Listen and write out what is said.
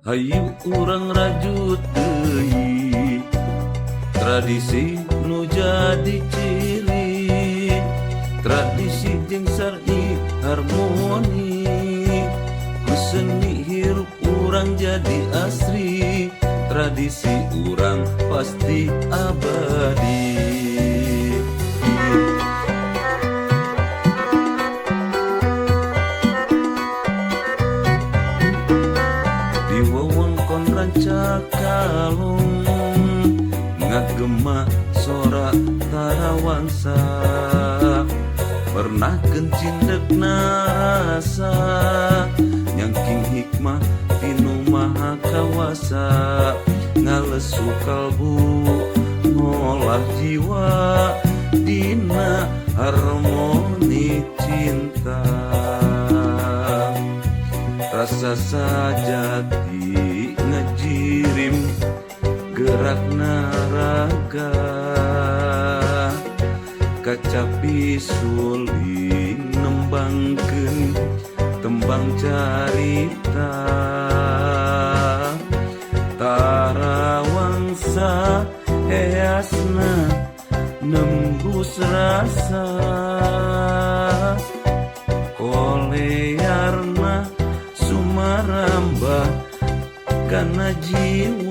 Hayu urang rajut deui tradisi nu jadi ciri, tradisi jeung syar'i harmoni, ku seni hirup urang jadi asri, tradisi urang pasti abadi. Di wewengkon Rancakalong ngagema sora tarawangsa, pernah cindek narasa nyangking hikmah tinu maha kawasa, ngalesu kalbu ngolah jiwa dina harmoni cinta, rasa sajati ngajirim gerak naraga, kacapi suling nembangkeun tembang carita, tarawangsa heasna nembus rasa, kolearna sumarambah kana jiwa.